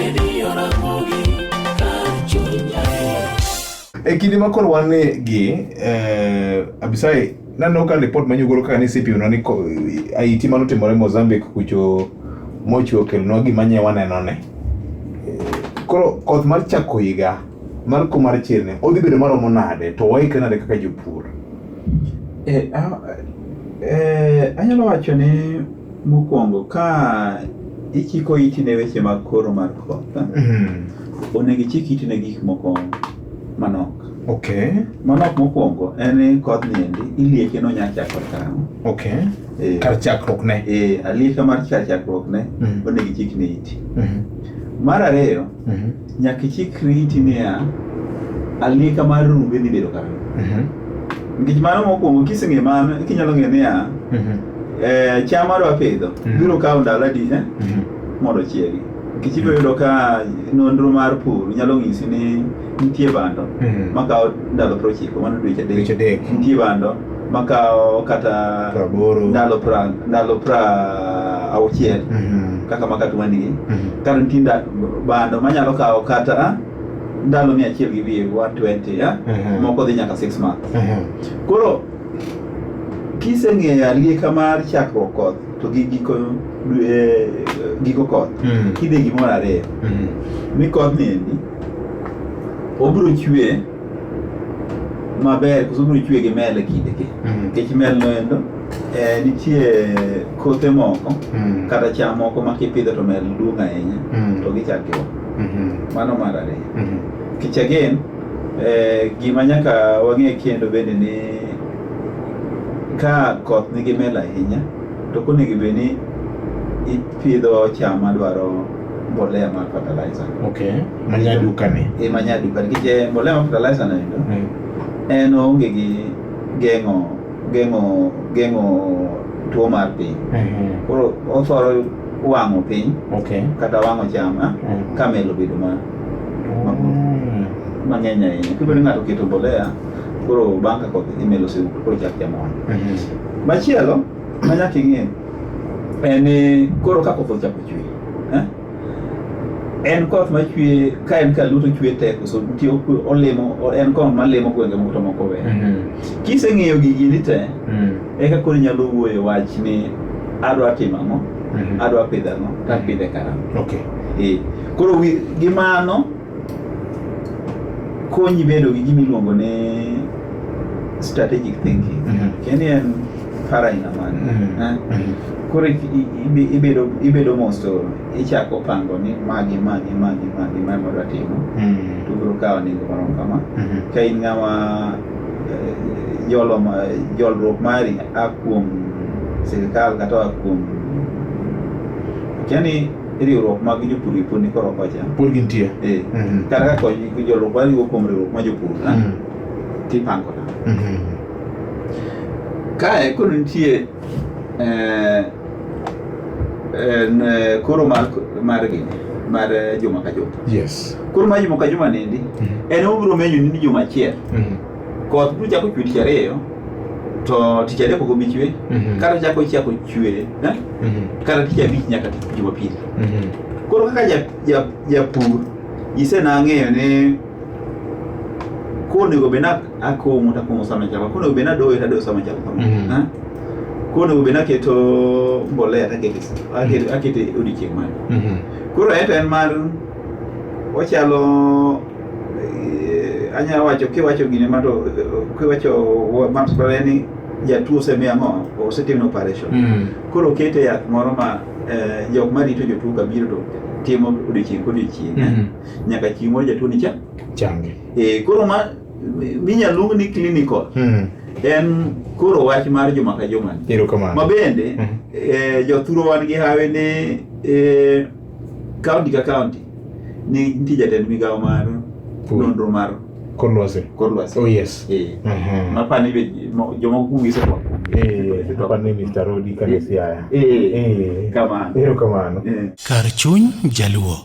Radio Ramogi kar chuny Jaluo. E kinde ma koro wan gi Abisai, naneno ka ripot ma nyugolo kaka nisepimo ni aiti manotimore Mozambique kucho mochwe okelonwa gima nye waneno ne. Koro koth mar chako higa mar ko mar chirni odhi bedo maromo nade to waikre nade kaka jopur? Anyalo wacho ni mokwongo ka ichiko iti ne weche mag koro mar koth, onego ichik iti ne gik moko manok. Manok mokwongo en ni kodhni endi ilieke nonya chakore karang'o. Kar chakruok ne. Alieka mar kar chakruok ne onego ichik ne iti. Mar ariyo, nyaka ichikri iti niya, alieka mar rumbe dhi bedo karang'o. Nikech mano mokwongo kiseng'eyo mano, ikinyalo ng'eyo niya, cham madwa pidho biro kawo ndalo adi mondo ochiegi. Nikech ibiro yudo ka nonro mar pur nyalo nyisi ni nitie bando makawo ndalo 90, mano dweche adek. Dweche adek. Nitie bando makawo kata 80. ndalo 60 kaka makatuma nigi. Kata nitie bando manyalo kawo kata ndalo 100 gi wiye, 120, ya? Moko dhi nyaka 6 months. Koro kiseng'eyo alieka mar chakruok koth to gi giko koth, kidhi gimoro ariyo ni kodhni endi obiro chwe maber koso obiro chwe gi mel e kinde gi. Nikech mel no endo nitie kothe moko kata cham moko ma kipidho to mel duong' ahinya to gichak giwa. Mano mar ariyo. Nikech again gima nyaka wang'e kendo bende ni ka koth nigi mel ahinya to ok onego bed ni ipidho cham madwaro mbolea mar fertilizer. Manyaduka ni. Manyaduka nikech mbolea mar fertilizer no endo en oonge gi geng'o tuo mar piny. Koro othoro wang'o piny kata wang'o cham ka mel obedo mang'eny ahinya. Kiyudo ni ng'ato oketo mbolea, koro bang' ka koth imel osewuok to koro chak cham wang'. Machielo ma nyaka ing'e en ni koro ka koth ochako chwe, en koth machwe ka en kaluo to chwe tek koso nitie olimo en koth malimo gwenge moko to moko weyo. Kiseng'eyo gigi ni te, eka koro inyalo wuoyo wach ni adwa timo ang'o, adwa pidho ang'o, to apidhe karang'o. Koro gi mano konyi bedo gi gima iluongo ni strategic thinking. Kendo en paro aina mane. Koro ibedo mos to ichako pango ni magi magi magi magi magi madwa timo. To biro kawo nengo marom kama. Ka in ng'ama jolruok mari a kuom sirikal kata a kuom akia ni riwruok mag jopur gi pod ni koro kocha. Pod gintie. Kata ka jolruok mari wuok kuom riwruok mar jopur, tipango nang'o. Kae koro nitie koro mar gini mar juma ka juma. Koro mar juma ka juma niendi en obiro menyo ni juma achiel. Koth biro chako chwe tich ariyo to tich adek ok obi chwe, kata chako chwe kata tich abich nyaka Jumapil. Koro kaka japur isenang'eyo ni konego bed ni akomo to akomo sama chalo, konego bed ni adoyo to adoyo sama chalo kama. Konego bed ni aketo mbolea to aketo e odiochieng' mane. Koro en to en mar ochalo anyalo wacho kiwacho gine ma to kiwacho mar ni jatuo osemi ang'o osetimne operation. Koro okete yath moro ma jok marito jotuo ka biro to timo odiochieng' kodiochieng' nyaka chieng' moro jatuo ni cha changi. Koro ma minyal luong ni clinical en koro wach mar juma ka juma ni. Erokamano. Ma bende jothuro wan gi hawi ni county ka county ni nitie jatend migawo mar nonro mar Kor lwasi. Kor lwasi. Oh yes. Mapani be jomoko kuom gisetwak. Apani Mr. Rodi kane Siaya. Kamano. Erokamano. Kar chuny Jaluo.